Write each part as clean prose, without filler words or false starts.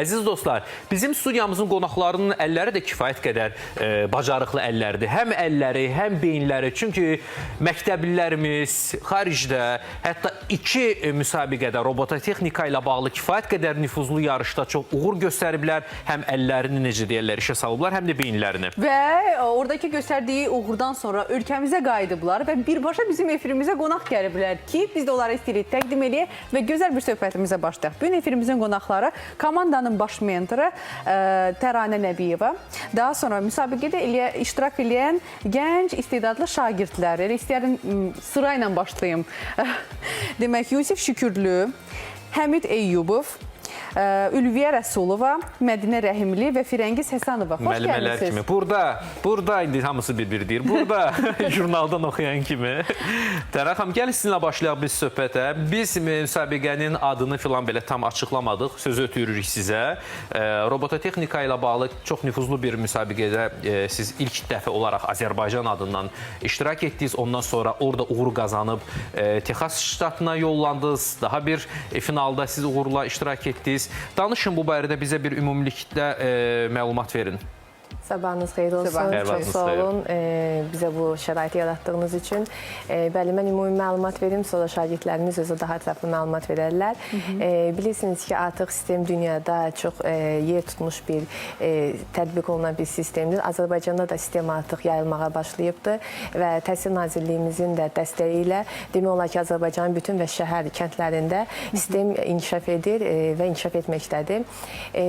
Əziz dostlar, bizim studiyamızın qonaqlarının əlləri də kifayət qədər bacarıqlı əllərdir. Həm əlləri, həm beyinləri. Çünki məktəblilərimiz xaricdə, hətta iki müsabiqədə robototexnika ilə bağlı kifayət qədər nüfuzlu yarışda çox uğur göstəriblər. Həm əllərini necə deyirlər, işə salıblar, həm də beyinlərini. Və oradakı göstərdiyi uğurdan sonra ölkəmizə qayıdıblar və birbaşa bizim efirimizə qonaq gəliblər ki, biz də onları istəyirik təqdim eləyək və gözəl bir söhbətimizə başlayaq. Bu gün efirimizin qonaqları komandanın baş mentoru Təranə Nəbiyeva, daha sonra müsabiqədə iştirak eləyən gənc istedadlı şagirdlər. Elə istəyərdim sırayla başlayım. Demək, Yusif Şükürlü, Həmid Eyyubov, Ülviyə Rəsulova, Mədinə Rəhimli və Firəngiz Həsənova. Xoş Müəllimələr gəlmisiniz. kimi. Burada indi hamısı bir-bir deyir. Burada jurnaldan oxuyan kimi. Tərə xanım, gəlin sizinlə başlayaq biz söhbətə. Biz müsabiqənin adını filan belə tam açıqlamadıq. Sözü ötürürük sizə. Robototexnika ilə bağlı çox nüfuzlu bir müsabiqədə siz ilk dəfə olaraq Azərbaycan adından iştirak etdiniz. Ondan sonra orada uğur qazanıb Texas ştatına yollandınız. Daha bir finalda siz uğurla iştirak etdiniz. Danışın bu barədə bizə bir ümumilikdə məlumat verin. Sabahınız xeyir olsun. Sabahınız Çox xeyir. sağ olun bizə bu şəraiti yaratdığınız üçün. Bəli, mən ümumi məlumat verim, sonra şagirdlərimiz özü daha ətraflı məlumat verərlər. Bilirsiniz ki, artıq sistem dünyada çox yer tutmuş bir tətbiq olunan bir sistemdir. Azərbaycanda da sistem artıq yayılmağa başlayıbdır və Təhsil Nazirliyimizin də dəstəyi ilə demək olar ki, Azərbaycanın bütün və şəhər kəndlərində sistem inkişaf edir və inkişaf etməkdədir.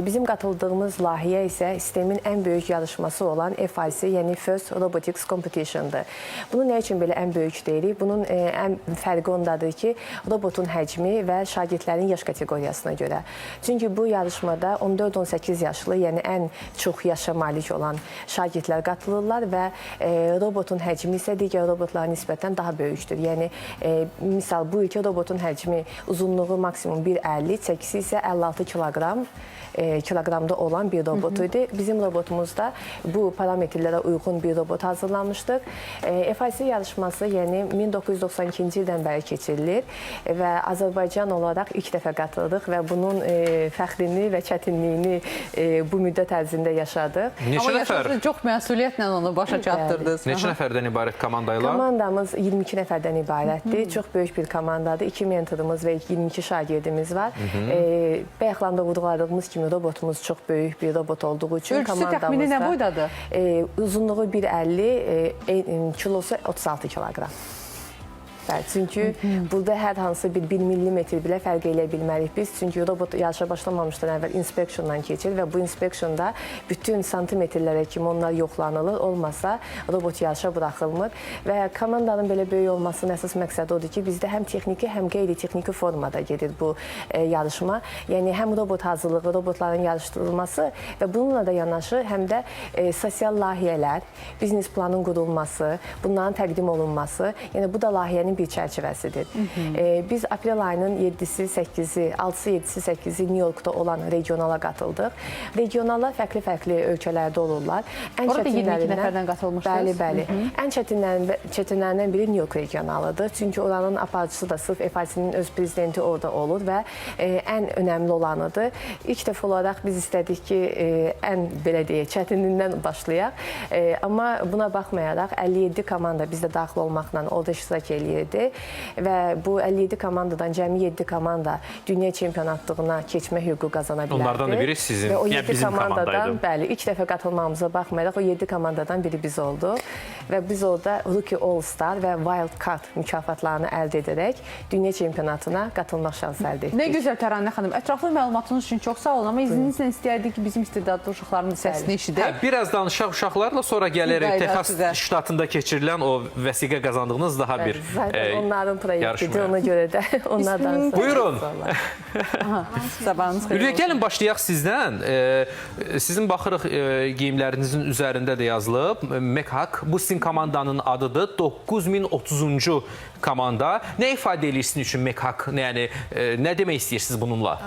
Bizim qatıldığımız layihə isə sistemin ən böyük yarışması olan FIC, yəni First Robotics Competition-dır. Bunu nə üçün belə ən böyük deyirik? Bunun ən fərqi ondadır ki, robotun həcmi və şagirdlərin yaş kateqoriyasına görə. Çünki bu yarışmada 14-18 yaşlı, yəni ən çox yaşa malik olan şagirdlər qatılırlar və robotun həcmi isə digər robotlara nisbətən daha böyükdür. Yəni misal bu ilki robotun həcmi uzunluğu maksimum 1,50, çəkisi isə 56 kiloqramda olan bir robot idi. Bizim robotumuzda bu parametrlərə uyğun bir robot hazırlamışdıq. FIC yarışması yəni 1992-ci ildən bəri keçirilir və Azərbaycan olaraq ilk dəfə qatıldıq və bunun fəxrini və çətinliyini bu müddət ərzində yaşadıq. Neçə Amma nəfər? yaşasın, çox məsuliyyətlə onu başa çatdırdınız. Neçə nəfərdən ibarət komandayla? Komandamız 22 nəfərdən ibarətdir. Çox böyük bir komandadır. 2 mentorumuz və 22 şagirdimiz var. Bayaqdan da vurğuladığımız kimi robotumuz çox böyük bir robot olduğu üçün Ölçüsü təxmini nə boydadır? Uzunluğu 1,50, kilosu 36 kiloqram. Bəli, çünki burada hər hansı bir 1 millimetr belə fərq eləyə bilmərik biz. Çünki robot yarışa başlamamışdan əvvəl inspeksiondan keçir və bu inspeksionda bütün santimetrlərə kimi onlar yoxlanılır. Olmasa robot yarışa buraxılmır və komandanın belə böyük olmasının əsas məqsədi odur ki, bizdə həm texniki, həm qeyri-texniki formada gedir bu yarışma. Yəni həm robot hazırlığı, robotların yarışdırılması və bununla da yanaşı həm də sosial layihələr, biznes planın qurulması, bunların təqdim olunması, yəni bu da layihənin bir çərçivəsidir. Biz aprel ayının 7-si, 8-i, 6-sı, 7-si, 8-i New Yorkda olan regionala qatıldıq. Regionallar fərqli-fərqli ölkələrdə olurlar. Ən Orada 22 çətinlərindən- nəfərdən qatılmışdınız. Bəli, bəli. Ən çətinlərindən biri New York regionalıdır. Çünki oranın aparıcısı da sırf FIC-nin öz prezidenti orada olur və ən önəmli olanıdır. İlk dəfə olaraq biz istədik ki, ən belə deyək, çətinindən başlayaq. Amma buna baxmayaraq 57 komanda bizdə daxil olmaqla orada iştirak eləyirdi və bu 57 komandadan cəmi 7 komanda dünya çempionatlığına keçmə hüququ qazana bilərdi. Onlardan da biri sizin, Və o yəni 7 bizim komandadan, komandaydı. bəli, ilk dəfə qatılmamıza baxmayaraq o 7 komandadan biri biz olduq və biz orada Rookie All Star və Wild Card mükafatlarını əldə edərək dünya çempionatına qatılmaq şansı əldə etdik. Nə gözəl Təranə xanım. Ətraflı məlumatınız üçün çox sağ olun, amma izninizlə istəyərdik ki, bizim istedadlı uşaqların səsini eşidək. Hə, biraz danışaq uşaqlarla, sonra gəlirik Qayıdaq Texas sizə. ştatında keçirilən o vəsiqə qazandığınız daha bir Zaten onların proyektidir, yarışmaya. ona görə də onlar danışsın. Buyurun. Sabahınız xeyir Ülviyə, olsun. gəlin başlayaq sizdən. Sizin baxırıq geyimlərinizin üzərində də yazılıb. Mekhak, bu sizin komandanın adıdır. 9030-cu komanda. Nə ifadə eləyir sizin üçün Mekhak? Yəni nə demək istəyirsiniz bununla?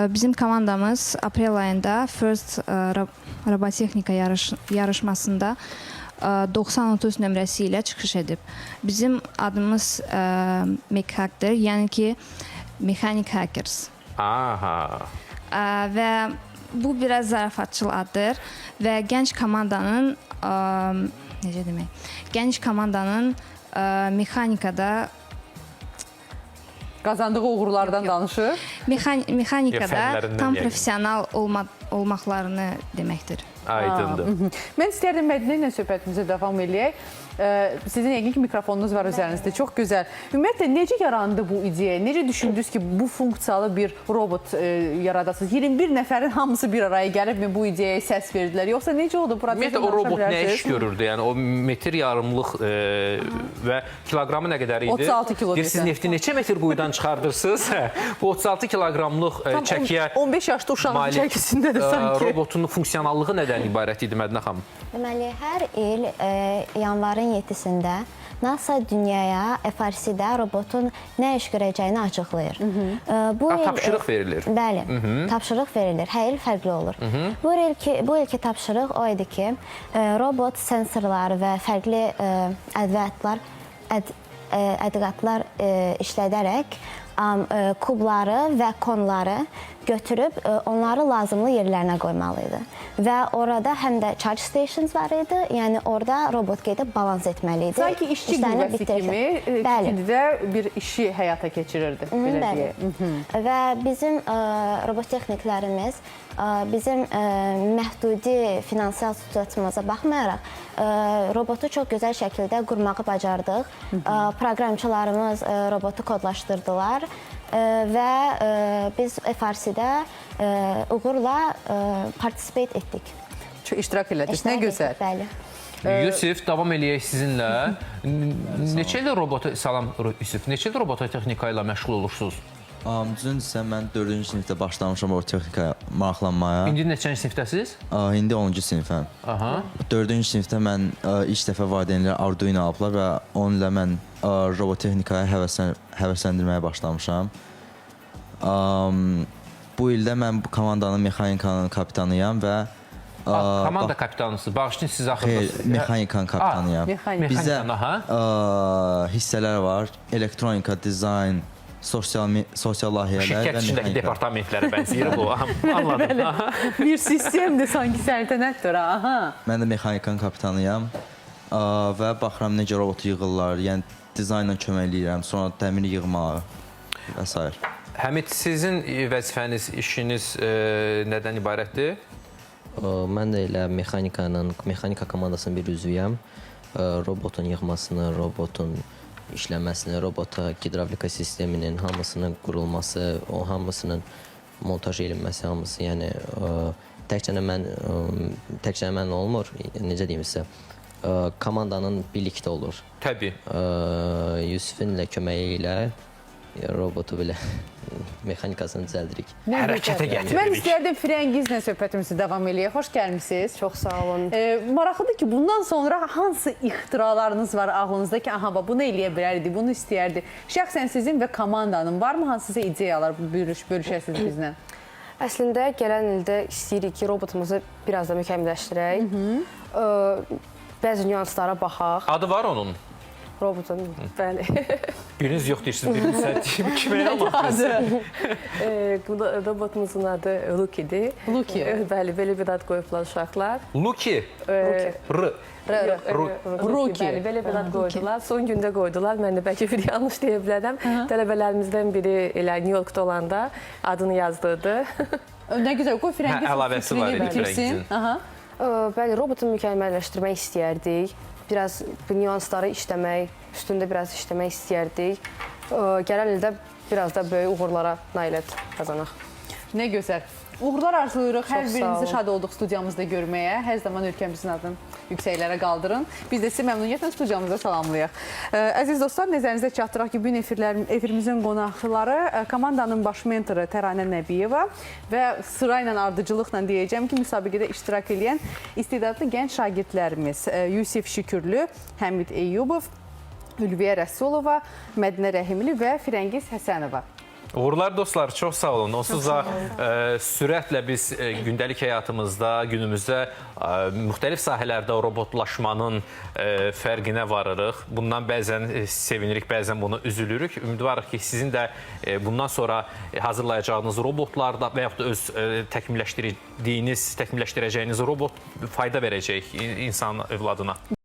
Bizim komandamız aprel ayında First Robotexnika yarışmasında 90-30 nömrəsi ilə çıxış edib. Bizim adımız Mekhakdır, yəni ki, Mechanic Hackers. Aha. Və bu biraz zarafatçıl addır və gənc komandanın necə demək? Gənc komandanın mexanikada Qazandığı uğurlardan danışır. Mexanikada fənlərindən tam yəqin. professional olmaqlarını deməkdir. Aydındır. Mən istərdim Mədinə ilə söhbətimizə davam eləyək. Sizin yəqin ki mikrofonunuz var üzərinizdə. Çox gözəl. Ümumiyyətlə necə yarandı bu ideya? Necə düşündünüz ki, bu funksiyalı bir robot yaradasınız? 21 nəfərin hamısı bir araya gəlibmi bu ideyaya səs verdilər? Yoxsa necə oldu proses? Ümumiyyətlə o robot nə iş görürdü? Yəni o metr yarımlıq və kiloqramı nə qədər idi? 36 kilo Deyir, siz desən. nefti neçə metr quyudan çıxardırsınız? Bu 36 kiloqramlıq çəkiyə 15 yaşlı uşağın malik çəkisindədir sanki. robotun funksionallığı nədən ibarət idi Mədinə xanım? Deməli, hər il yanvarın 7-sində NASA dünyaya FRC-də robotun nə iş görəcəyini açıqlayır. Bu il Tapşırıq verilir. Bəli, tapşırıq verilir. Hər il fərqli olur. Bu ilki tapşırıq o idi ki, robot sensorları və fərqli ədviyatlar ədqatlar işlədərək kubları və konları götürüb onları lazımlı yerlərinə qoymalı idi. Və orada həm də charge stations var idi. Yəni orada robot gedib balans etməli idi. Sanki işçi İşlərini qüvvəsi bitirirdi. kimi Bəli. tikintidə bir işi həyata keçirirdi, belə Bəli. deyək. Və bizim robotexniklərimiz bizim məhdudi finansial situasiyamıza baxmayaraq robotu çox gözəl şəkildə qurmağı bacardıq. Proqramçılarımız robotu kodlaşdırdılar və biz FRC-də uğurla participate etdik. Çox iştirak elədiniz. Nə İştirak gözəl. etdik, bəli. Yusif, davam eləyək sizinlə. Neçə ildir robot salam Yusif, neçə ildir robototexnika ilə məşğul olursunuz? Düzünü desəm, mən 4-cü sinifdə başlamışam robotexnikaya maraqlanmaya. İndi neçənci sinifdəsiz? İndi 10-cu sinifəm. Aha. 4-cü sinifdə mən ilk dəfə valideynlər Arduino alıblar və onunla mən robotexnikaya həvəsləndirməyə başlamışam. Bu ildə mən bu komandanın mexanikanın kapitanıyam və Komanda kapitanısınız. Bağışlayın, siz axırda. Xeyr, mexanikanın kapitanıyam. Mexanika. Bizdə Mexanikanın, aha. hissələr var. Elektronika, dizayn, sosial layihələr Şirkət və içindəki mexanika. departamentlərə bənzəyir bu. Aha, anladım. Aha. Bir sistemdir sanki səltənətdir. Aha. Mən də mexanikanın kapitanıyam və baxıram necə robotu yığırlar, yəni dizaynla kömək eləyirəm, sonra dəmir yığmağı və s. Həmid, sizin vəzifəniz, işiniz nədən ibarətdir? Mən də elə mexanika komandasının bir üzvüyəm. Robotun yığmasını, robotun işləməsini, robota gidravlika sisteminin hamısının qurulması, o hamısının montaj edilməsi, hamısı, yəni təkcə mən olmur, necə deyim sizə, komandanın birlikdə olur. Təbii. Yusifin də köməyi ilə robotu belə mexanikasını düzəldirik. Hərəkətə gətiririk. Mən istərdim Firəngizlə söhbətimizi davam eləyək. Xoş gəlmisiniz. Çox sağ olun. Maraqlıdır ki, bundan sonra hansı ixtiralarınız var ağlınızda ki, aha, bax, bunu eləyə bilərdi, bunu istəyərdi. Şəxsən sizin və komandanın varmı hansısa ideyalar bölüşəsiniz bizlə? Əslində gələn ildə istəyirik ki, robotumuzu biraz da mükəmməlləşdirək. Bəzi nüanslara baxaq. Adı var onun. Robotun, bəli. Biriniz yox deyirsiniz, biriniz sən deyim kimə yalan. Bu da robotumuzun adı Luki'dir. Luki. Bəli, belə bir ad qoyublar uşaqlar. Luki. R. Ruki. Bəli, belə bir ad qoydular. Son gündə qoydular. Mən də bəlkə bir yanlış deyə bilərəm. Tələbələrimizdən biri elə New Yorkda olanda adını yazdırdı. Nə gözəl, qoy Firəngiz Hə, əlavəsi var fikrini idi bitirsin. Firəngizin. Aha. Bəli, robotu mükəmməlləşdirmək istəyərdik. Biraz bu nüansları işləmək, üstündə biraz işləmək istəyərdik. Gələn ildə biraz da böyük uğurlara nailiyyət qazanaq. Nə gözəl. Uğurlar arzulayırıq. Hər Çox sağ birinizi olun. şad olduq studiyamızda görməyə. Hər zaman ölkəmizin adını yüksəklərə qaldırın. Biz də sizi məmnuniyyətlə studiyamızda salamlayaq. Əziz dostlar, nəzərinizə çatdıraq ki, bu gün efirimizin qonaqları komandanın baş mentoru Təranə Nəbiyeva və sırayla ardıcılıqla deyəcəm ki, müsabiqədə iştirak edən istedadlı gənc şagirdlərimiz Yusif Şükürlü, Həmid Eyyubov, Ülviyə Rəsulova, Mədinə Rəhimli və Firəngiz Həsənova. Uğurlar dostlar, çox sağ olun. Onsuz da sürətlə biz gündəlik həyatımızda, günümüzdə müxtəlif sahələrdə robotlaşmanın fərqinə varırıq. Bundan bəzən sevinirik, bəzən bunu üzülürük. Ümidvarıq ki, sizin də bundan sonra hazırlayacağınız robotlarda və yaxud da öz təkmilləşdirdiyiniz, təkmilləşdirəcəyiniz robot fayda verəcək insan övladına.